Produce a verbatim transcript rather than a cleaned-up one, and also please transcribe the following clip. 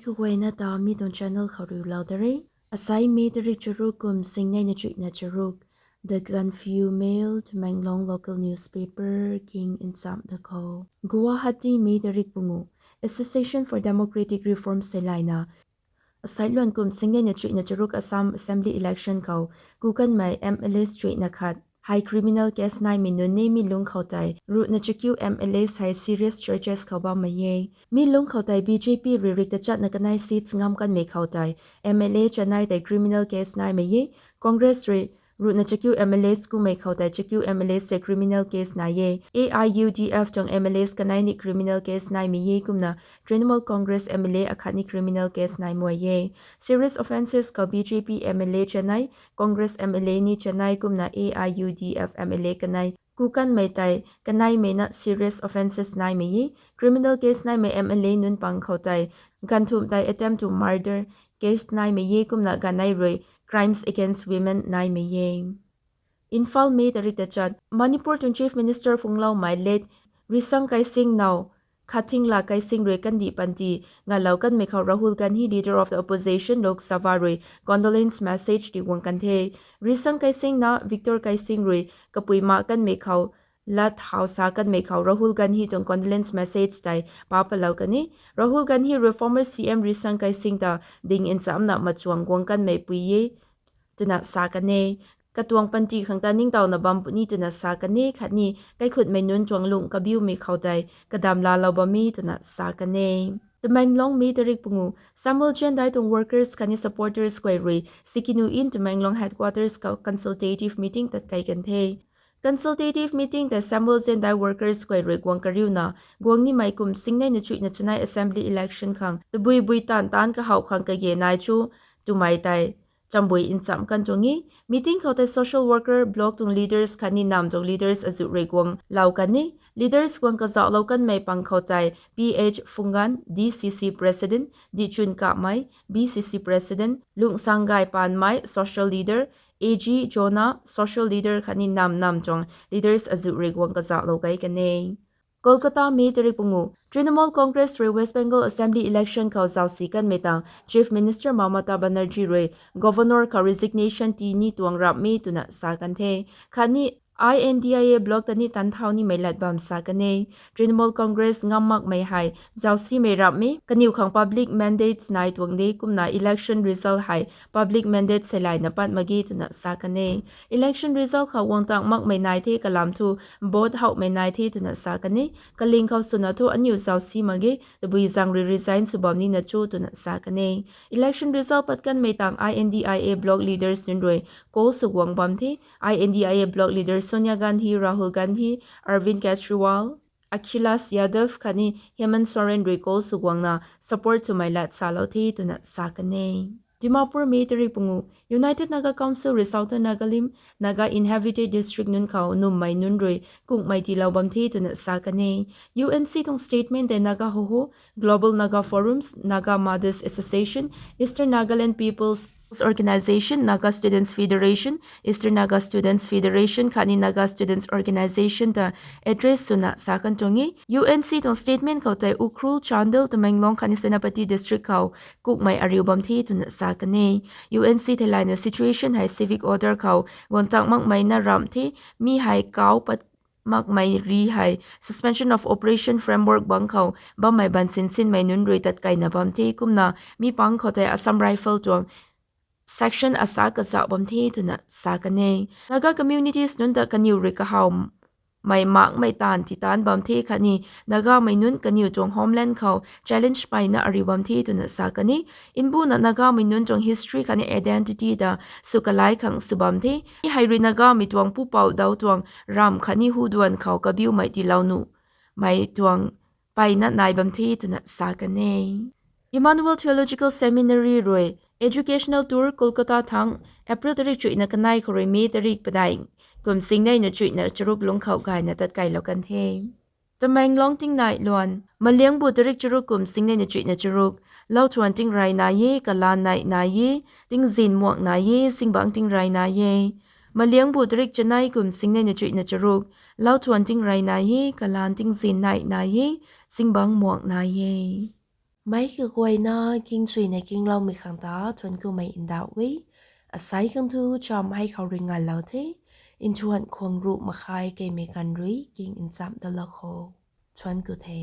Kaguayna ta mi tuang channel khou riulou da re. Asai May tarik charuk kum singneina chuihna charuk. The Gaanphiu Mail, Tamenglong local newspaper, king nchamh da khou. Guwahati, May tarik pungu. Association for Democratic Reforms theilayna, asai luan kum singneina chuihna charuk Assam Assembly election khou kukanmei M L As chuihna khat hei criminal case naimei nunc ni mi lungc khou tei ruhna chakiu M L As hei serious charges khou bammei e. Mi lungc khou tei B J P rui rik tachatna kanei seats ngam kanmei khou tei M L A chanei tei criminal case naimei e. Congress rui ruhna chakiu M L As kumei khou tei chakiu M L As tei criminal case nai e. A I U D F tuang M L As kanei ni criminal case naimei e kumna Trinamool Congress M L A akhat ni criminal case nai muai e. Serious offences khou B J P M L A chanei, Congress M L A ni chanei kumna A I U D F M L A kanei kukanmei tei kaneimei na serious offences naimei e. Criminal case naimei M L A nunc pang khou tei ganvthumh tei attempt to murder case naimei e kumna ganei rui crimes against women naimei e. Imphal, May tarik tachat. Manipur tuang Chief Minister phungloumei late Risang Keishing now Khathingla Keishing rui kandih panty ngalou kanmei khou Rahul Gandhi, Leader of the Opposition, Lok Sabha rui condolence message tiguang kan the. Risang Keishing na Victor Keishing rui kapui ma kanmei khou lat hau sa kanmei khou Rahul Gandhi tuang condolence message tei pa palou kan e. Rahul Gandhi rui former C M Risang Keishing ta ding nchamna machuang guang kanmei pui e twna sa kan e. Katuang panty khang ta ningtowna bam puni twna sa kan e khatni kaikhutmei nunc tuang lung kabiumei khou tei kadam laalou bam e twna sa kan e. Tamenglong, May tarik pungu. Samuel Jendai tuang workers khatni supporters guay rui Sikinu Inn, Tamenglong headquarters khou consultative meeting tatkai kan the. Consultative meeting tei Samuel Jendai workers guay rui guang kariuna guang nimei kum singneina chuihna chanei assembly election khang tabui bui taanv taanc kahowh khang kage nai cho twmei tei chambui nchamh kan tuang e. Meeting khou tei social worker, block tuang leaders khatni namv tuang leaders azuh rui guang lou kan e. Leaders guang kazauhlou kanmei pang khou tei P H Phungan, D C C President, Dihchun Kamei, B C C President, Lungsanggai Panmei, social leader, A G Jona, social leader khatni namv namv tuang leaders azuh rui guang kazauhlou kai kan e. Kolkata, May tarik pungu. Trinamool Congress rui West Bengal Assembly election khou zausi kanmei tang Chief Minister Mamata Banerjee rui Governor khou resignation ti ni tuang ramh e twna sa kan the. Khatni I N D I A bloc ta ni tanthau nimei lat bam sa kan e. Trinamool Congress ngam makmei hei zausimei ramh e, kaniw khang public mandates nai tuang de kumna election result hei public mandate seilayna pat mak ge twna sa kan e. Election result khou guang tang makmei nai the kalam thu vote howhmei nai the twna sa kan e. Kaling khou swna thu aniw zausi mak ge, tabui zaeng rui resign sw bam nina cho twna sa kan e. Election result pat kanmei tang I N D I A bloc leaders nunc rui call sw guang bam the. I N D I A bloc leaders Sonia Gandhi, Rahul Gandhi, Arvind Kejriwal, Akhilesh Yadav khatni Hemant Soren rui call sw guangna support swmei lat salou the twna sa kan e. Dimapur, May tarik pungu. United Naga Council rui Southern Nagalim, Naga inhabited district nunc khou nummei nunc rui kungmei tiilou bam the twna sa kan e. U N C tuang statement tei Naga Hoho, Global Naga Forums, Naga Mothers Association, Eastern Nagaland People's Organisation, Naga Students Federation, Eastern Naga Students Federation khatni Naga Students Organisation ta address swna sa kan tuang e. U N C tuang statement khou tei Ukhrul, Chandel, Tamenglong khatni Senapati district khou kukmei ariu bam the twna sa kan e. U N C theilayna situation hei civic order khou guang tang makmei na ramh the, mi hei kau pat makmei ri hei Suspension of Operation framework bang khou bammei bansin sinmei nunc rui tatkaina bam the kumna mi pang khou tei Assam Rifle tuang section asa kazauh bam the twna sa kan e. Naga communities nunc ta kaniw rui kahawmei makmei taanv titan bam the khatni Nagamei nunc kaniw tuang homeland khou challenge peyna ariu bam the twna sa kan e. Mbuna Nagamei nunc tuang history khatni identity ta sw kalai khang sw bam the. Mi hei rui Nagamei tuang pupouc dau tuang ramh khatni huduan khou kabiumei tiilou nuhmei tuang peyna nai bam the twna sa kan e. Emmanuel Theological Seminary rui educational tour Kolkata thangc April tarik chuihna kanei khou rui May tarik padeih kum singneina chuihna charuk lungc khou gayna tatkailou kan the. Tamenglong tingnai luan. Maliangbu tarik charuk kum singneina chuihna charuk. Lauthuan tingrey nai e, kalaan neih nai e, tingzin muak nai e, zingbangc tingrey nai e. Maliangbu tarik chanei kum singneina chuihna charuk. Lauthuan tingrey nai e, kalaan tingzin neih nai e, zingbangc muak nai e. Meic kaguayna kingchuina kingloumei khang ta thuanc kumei ndauh e. Asei khang thu cham hei khou rui nganlou the. Nthuan khwang ruh makhai keimei ganv rui king nchamh dalou kho. Thuanc ku the.